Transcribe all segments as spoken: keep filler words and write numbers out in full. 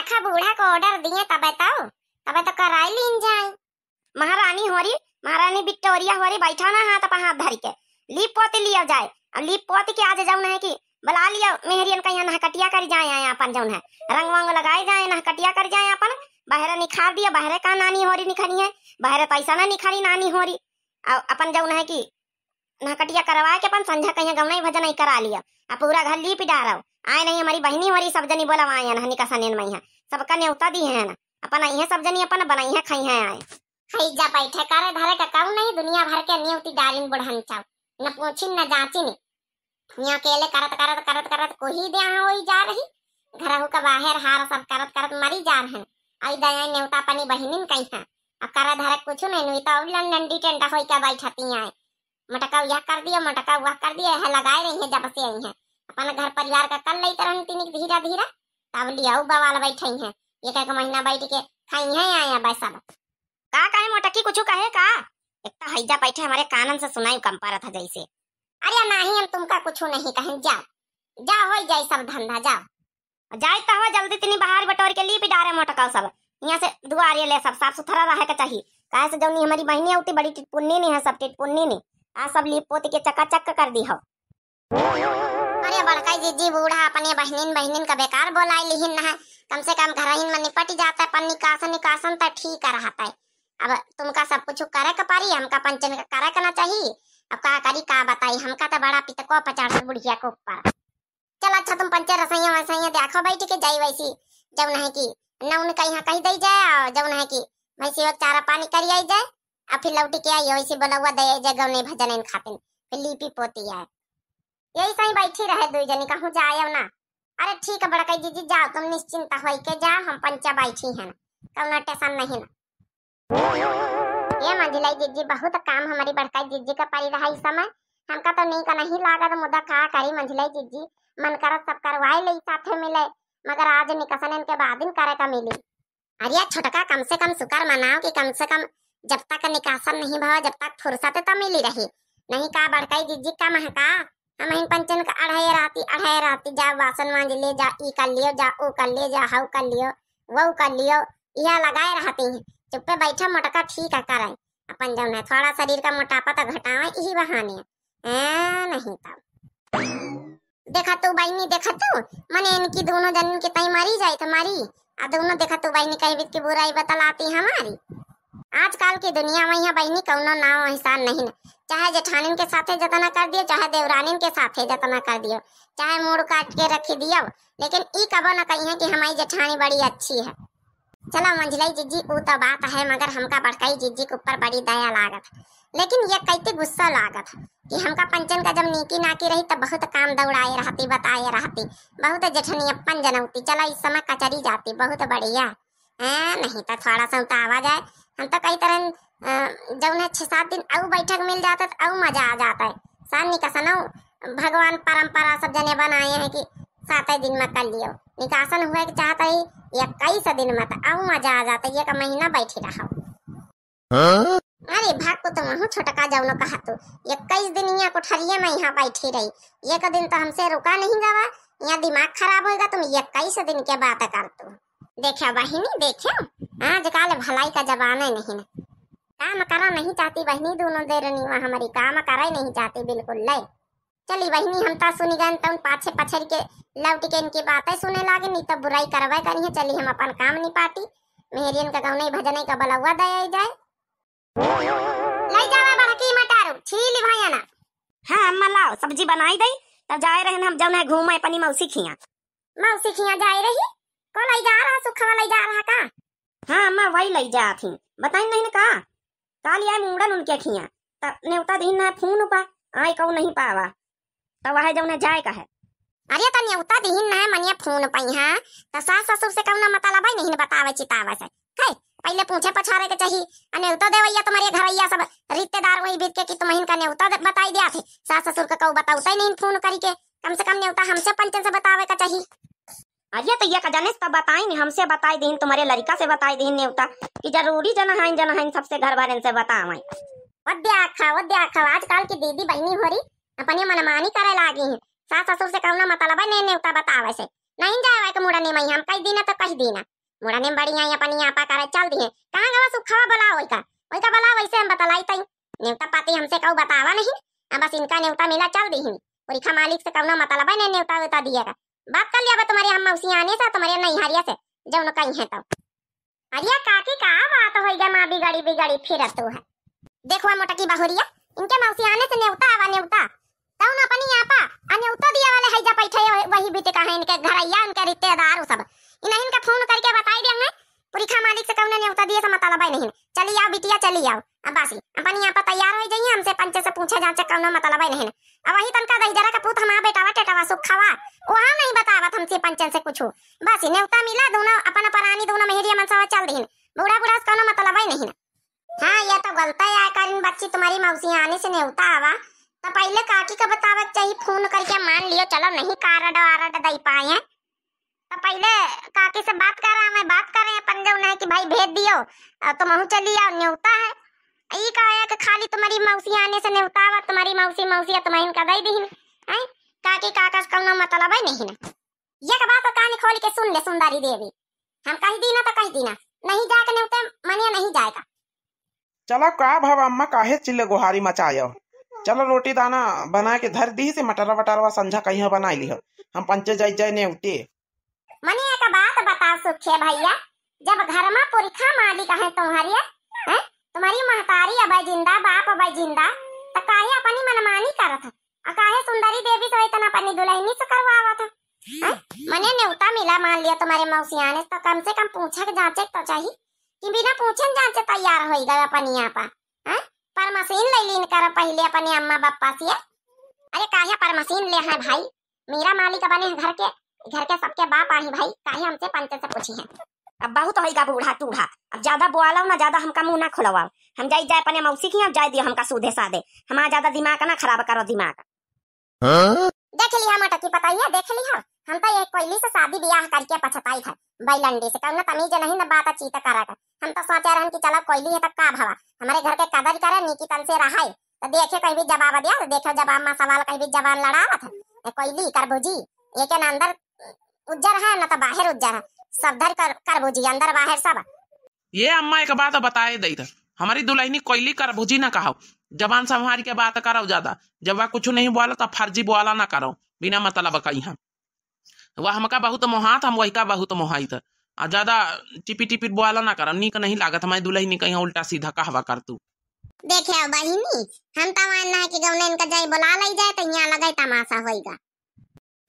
अच्छा, बूढ़ा को order दिए, तबे तो, तबे तो कराई लीन जाए। महारानी होरी, महारानी विक्टोरिया होरी, बैठा ना हाथ पर हाथ धर के, लीप पोती लिया जाए। अब लीप पोती के आज जौन है कि बुला लिया मेहरियन का यहाँ नहकटिया करी जाए, आए अपन जौन है रंग वंग लगाए जाए, नहकटिया करी जाए अपन। बहरे निखार दिया, बहरे का नानी होरी निखरी है, बहरे तो ऐसा ना निखरी नानी होरी। और अपन जौन है कि नहकटिया करवाए के अपन संझा कहिया गवनई भजनई करा लिया, आ पूरा घर लीपि डारव। आए नहीं हमारी बहिनी होरी, सब जनी बोलवाए हैं नहनी का सनेन मइहाँ, सबका नेवता दी है ना, अपन आई है सब जनी अपन बनाई है खाई है आए। हई जा बैठे करे धरे का कहू नहीं, दुनिया भर के नेवती डारिन बुढ़न चाव, न पूछिन न जाँचिन। यहाँ अकेले करत करत करत करत कोही दे होई जा रही, घरहू का बाहर हार सब करत करत मरी जा रहन। आई दया नेवता अपनी बहिनिन कइहाँ, अब करे धरे कुछ नहीं नुई तो अउर डंडी टेंडा होई के बैठती आए। मोटका यह कर दियो, मोटका वह कर दियो, यह लगाए रही है जब से आई है। अपन घर परिवार का कर लेते रहन तिनिक धीरा धीरा, तब लियाऊ बवाल बैठे हैं। एक एक महीना बैठ के खाई है आया बस अब। का कहे मोटकी, कुछ कहे का? एक तो हैजा बैठे हमारे कानन से सुनाई कम परत है जैसे। अरे नहीं, हम तुमका कुछ नहीं कहें, जाओ, जाओ, होई जाई सब धंधा, जाओ। जाए तो हवा जल्दी तिनी बहार बटोर के लीपि डारे मोटका सब। यहाँ से दुआरे ले सब साफ सुथरा रहे के चाहिए। काहे से जौनी हमारी बहिनी होती बड़ी टिटपुन्नी नहीं है, सब टिटपुन्नी नहीं। आ सब लीप पोती के चकाचक कर दी हो। अरे बड़का जिज्जी बूढ़ा अपने बहिनिन बहिनिन का बेकार बोलाई लिहिन न है। कम से कम घरहिन में निपट जाता है, पर निकासन निकासन तो ठीक रहता है। अब तुमका सब कुछ करे के परी, हमका पंचन का करे के ना चाहिए। अब का करी का बताई, हमका तो बड़ा पितको पचास बुढ़िया के ऊपर। चल अच्छा, तुम पंचे रसोइया वसोइया देखो बैठ के जाई वैसी, जौन है कि नौन का यहाँ कही दई जाए, और जौन है कि भैंसी का चारा पानी करी आई जाए, और फिर लौट के आई वैसी बोलौआ दे आई जाए गौने भजन इन खातिन, फिर लीपी पोती आए। यही सही बैठी रहे दुई जनी, कहूँ जाए ना। अरे ठीक है बड़का जिज्जी, जाओ तुम निश्चिंत होई के जाओ, हम पंचा बैठी हैं, कौनो टेंशन नहीं ना। ए मंझिलाई जिज्जी, बहुत काम हमारी बड़का जिज्जी का परी रहा इस समय। हमका तो नीक नहीं लागत, मुदा का करी मंझिलाई जिज्जी, मन करत सब करवाए ले साथे मिले, मगर आज निकसनन के बादिन करे का मिली। अरे छोटका, कम से कम शुक्र मनाओ कि कम से कम जब तक निकासन नहीं भवा, जब तक फुर्सत तो मिली रही। नहीं का बड़का जिज्जी का महका, हम इन पंचन का अढ़ाई राती, अढ़ाई राती जा बासन मांज ले, जा ई कर लियो, जा ऊ कर ले, जा हऊ कर लियो, वो कर लियो, यह लगाए रहती हैं। चुप्पे बैठा मोटका ठीक है करे, अपन जौन है थोड़ा शरीर का मोटापा तो घटावे यही बहाने। ए, नहीं तब। देखा तू बहिनी, देखा तू, मने इनकी दोनों जन के तई मरी जाए तो मरी, आ दोनों देखा तू बहिनी कही बीत की बुराई बतलाती हमारी। आजकल की दुनिया में यहाँ बहिनी कौनो नाव एहसान नहीं न, चाहे जेठानिन के साथे जतना कर दियो, चाहे देवरानिन के साथे जतना कर दियो, चाहे मूड़ काट के रखी दियो, लेकिन ई कबो न कही है कि हमारी जेठानी बड़ी अच्छी है। चला मंझिलाई जिज्जी, ऊ तो बात है, मगर हमका बड़काई जिज्जी के ऊपर बड़ी दया लागत, लेकिन ये कहते गुस्सा लागत कि हमका पंचन का जब नीकी नाकी रही तब बहुत काम दौड़ाए रहती, बताए रहती, बहुत जेठनियप्पन जनौती। चला इस समय कचरी जाती, बहुत बढ़िया। हैं, नहीं तो थोड़ा सा उतावा जाए। हम तो कही तरह, अ, जौन है छह सात दिन अउ बैठक मिल जाता तो अउ मजा आ जाता है। सान निकसनो भगवान परंपरा सब जने बनाए हैं कि सात दिन में कर लियो। निकासन हुए के चाहता ही इक्कीस दिन में तो अउ मजा आ जाता है, एक महीना बैठी रहो। हाँ? अरे भाग को तुम हूँ छोटका जौनो कहा तू, इक्कीस दिन यहाँ कोठरिये में यहाँ बैठी रही, एक दिन तो हमसे रुका नहीं गवा, यहाँ दिमाग खराब होएगा तुम, इक्कीस दिन के बात कर तू। देखो बहिनी, देखो, आजकल भलाई का जमाना नहीं न। काम करा नहीं चाहती बहिनी, दोनों देरनी वहाँ हमारी काम करा ही नहीं चाहती बिल्कुल। ले चली बहिनी, हम ता सुनी गन तउन पाछे पछर के लौट के इनकी बातें सुने लागे, नहीं तो बुराई करवे करी है। चली हम अपन काम निपाटी, मेहरियन का गौने भजने का बलौआ दे आई जाए। ले जावा बड़की मटारू, छीली भैया ना। हाँ अम्मा, लाओ सब्जी बनाई दई, तब जाए रहन हम जौन है घूमे अपनी मौसी खिया। मौसी खिया जाए रही? को लई जा रहा, सुखवा लई जा रहा का? हाँ अम्मा, वही लई जात ही, बताई नहीं न का? काल आए मूड़न उनके खिया, तब नेवता दीन है फोन पा, आए कहू नहीं पावा, तब वह जौन है जाए का है। अरे त नेवता दीन है मनिया फोन पई है, त सास ससुर से कौनो मतलब है नहीं न बतावे चितावे से। है, पहले पूछे पछारे के चाहिए। आ नेवता देवैया तुम्हारे घरैया सब रिश्तेदार वही बीत के कि तुम इनका नेवता दे-, बताई दिया थे, सास ससुर का कहू बतावता ही नहीं फोन करी के। कम से कम नेवता हमसे पंचन से बतावे का चाहिए। अरे त ये का जाने तब बताई नहीं, हमसे बताई दीन, तुम्हारे लड़का से बताई दीन नेवता कि जरूरी जना है, जना है, सबसे घर वाले से बतावे। वो देखा, वो देखा, आजकल की दीदी बहनी हो रही अपनी मनमानी करे लागी हैं। सास ससुर से कौनो मतलब है नहीं नेवता बतावे से। नहीं जाए के मुड़ने में हम कई दीना तो कई दीना। मुड़ने में बड़ी आई अपनी आपा करे चल दिहे। कहाँ गवा सुखवा बोला वही का, वही का बोला वैसे हम बतलाई तई। नेवता पाती हमसे कहू बतावा नहीं, अब बस इनका नेवता मिला चल दिहिन। पुरखा मालिक से कौनो मतलब है नहीं नेवता वेवता दिए का। बात कर लिया बा तुम्हारे हम मौसी आने से, तुम्हारे नैहरिया से, जौन कही है तो। अरे काकी, का बात होई गा माँ, बिगड़ी बिगड़ी फिरत तू है। देखो मोटकी बहुरिया, इनके मौसी आने से नेवता आवा नेवता। तौन अपनी आपा, आ नेवता दिया वाले हैजा बैठे वही बीते कहे इनके घरैया, इनके रिश्तेदार उ सब। इन्हीं इनका फोन करके बताई देंगे, पुरखा मालिक से कौनो नेवता दिए से मतलब है नहीं। चली आओ बिटिया, चली आओ। अब बासी, अपनी आपा तैयार हो जाइए, हमसे पंचे से पूछे जांचे कौनो मतलब है नहीं। अब वही तनका दहिजरा का पूत हमार बेटावा टेटावा सुखवा, वहाँ नहीं बतावत हमसे पंचन से कुछ। बस नेवता मिला, दोनों अपन परानी, दोनों मेहरिया मनसवा चल दिहिन। बूढ़ा बूढ़ा से कौनो मतलब ही नहीं ना। हाँ, ये तो गलत है, करिन बच्ची तुम्हारी मौसी आने से नेवता आवा, तो पहले काकी का बतावे के चाहिए, फोन करके मान लियो, चलो नहीं कार्ड वारड दे पाए हैं, तो पहले काकी से बात करा, मैं बात करे अपन जौन है कि भाई भेज दियो, और तुम चली आओ, नेवता है। ई का है कि खाली तुम्हारी मौसी आने से नेवता आवा, तुम्हारी मौसी, मौसी है, तुम्हारी इनका दे दीन, हैं? काकी काका से कौनो मतलब है नहीं ना। ये का बात कान खोल के सुन ले सुंदरी देवी, हम कह दी ना तो कह दी ना, नहीं जाके नेवते मनिया नहीं जाएगा। चलो का भवा अम्मा, काहे चिल्ले गोहारी मचायो? चलो रोटी दाना बना के धर दी से, मटरवा वटरवा संझा कहीं बनाई लिहो, हम पंचे जाई जाए नेवते। मने एक बात बताओ सुखे भैया, जब घर में पुरखा मालिक है तुम्हारी, हैं? तुम्हारी महतारी अबै जिंदा, बाप अबै जिंदा, तो काहे अपनी मनमानी करत है? आ काहे सुंदरी देवी से इतना अपनी दुल्हनी से करवावत है? हैं? मने नेवता मिला, मान लिया तुम्हारे मौसियाने, तो कम से कम पूछे के जांचे के तो चाहिए कि बिना पूछे न जांचे तैयार होई गए अपनी आपा, हैं? परमसीन ले लीन कर पहले अपने अम्मा बप्पा से। अरे काहे परमसीन ले है भाई, मेरा मालिक बने हैं घर के, घर के सबके बाप आही भाई, काहे हमसे पंचे से पूछी हैं? अब बहुत होइगा बूढ़ा टूढ़ा, अब ज्यादा बोलाओ ना, ज्यादा हमका मुंह ना खुलवाओ। हम जाई जाए अपने मौसी की, अब जाए दियो हमका सूधे साधे, हमारा ज्यादा दिमाग ना खराब करो दिमाग। हाँ? देख लिहा मोटकी पतैया, देख लिहा, हम तो ये कोयली से शादी ब्याह करके पछताई है, बैलंडी से कौनो तमीज नहीं न बातचीत करा कर। हम तो सोचे रहन कि चलो कोयली है तो का भवा, हमारे घर के कदर करे, नीकी तल से रहाई, तो देखे कहीं भी जवाब दिया, तो देखो जवाब में सवाल कहीं भी जबान लड़ावत है। ये कोयली करबूजी, ये के ना अंदर उज्जर है ना तो बाहर उज्जर है, सब धर कर करबूजी अंदर बाहर सब। ये अम्मा एक बात बताए दई था, हमारी दुल्हनी कोयली करबूजी ना कहो, जबान संभाल के बात करो ज्यादा, जब वह कुछ नहीं बोला तो फर्जी बोला ना करो बिना मतलब का। यहाँ वह हमका बहुत मोहात, हम वही का बहुत मोहाई था, आ ज्यादा टिपी टिपी बोला ना करो, नीक नहीं लागत हमारी दुल्हनी कहीं उल्टा सीधा कहवा कर तू। देखे बहिनी, हम तो मानना है कि गौने इनका जाई बुला लाई जाए तो यहाँ लगे तमाशा होइगा।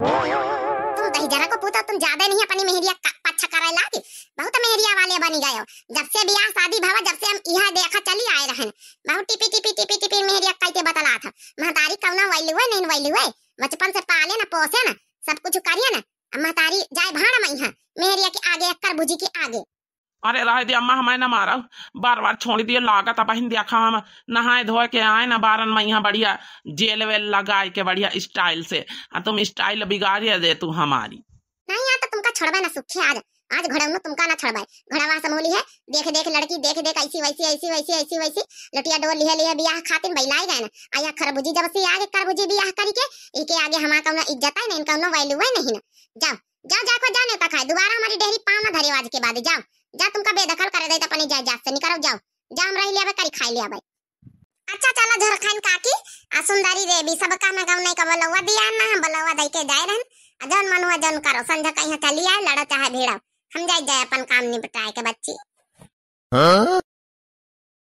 तुम दहिजरा को पूछो, तुम ज्यादा नहीं अपनी मेहरिया का पच्छा करे लागी, बहुत मेहरिया वाले बनी गए हो। जब से बियाह शादी भवा, जब से हम यहाँ देखा चली आए रहन, बहुत टिपी टिपी टिपी टिपी मेहरिया कहते बतला था। महतारी कौना वैलू है, नहीं वैलू है, बचपन से पाले ना पोसे ना, सब कुछ करिए ना। अब महतारी जाए भाड़ में यहाँ मेहरिया के आगे, अक्कर भुजी के आगे। अरे रहे दे अम्मा, हमें ना मारा, बार बार छोड़ दिए, लागत अब बहिन देखा हम नहाए धोए के आए ना बारन में यहाँ बढ़िया जेल वेल लगाए के बढ़िया स्टाइल से, आ तुम स्टाइल बिगाड़िए दे तू हमारी। नहीं यार, तो तुमका छोड़बे ना सुखी, आज, आज घोड़ौनो तुमका ना छोड़बे। घोड़वा समूली है, देख देख लड़की, देख देख ऐसी वैसी, ऐसी वैसी, ऐसी वैसी, लटिया डोर लिहे लिहे बियाह खातिर बैलाए गए ना। आ या खरबूजी जब से आगे करबूजी बियाह करी के, इके आगे हमार कौनो इज्जत है नहीं, कौनो वैल्यू है नहीं ना। जाओ, जाओ, जाको जाने तक है, दोबारा हमारी डेहरी पाँव ना धरे आज के बाद, जाओ, जा तुमका बेदखल करे दे तो अपनी जायदाद से निकलो, जाओ, जा हम रही ले आवे, करी खाई ले आवे। अच्छा चलो झरखाइन काकी, आ सुंदरी देवी सब का ना गौने का बलौवा दिया ना, हम बलौवा दे के जाए रहन, आ जौन मनुआ जौन करो, संझा कहीं चली आए, लड़ो चाहे भिड़ो, हम जाए जाए अपन काम निपटाए के बच्ची। हाँ?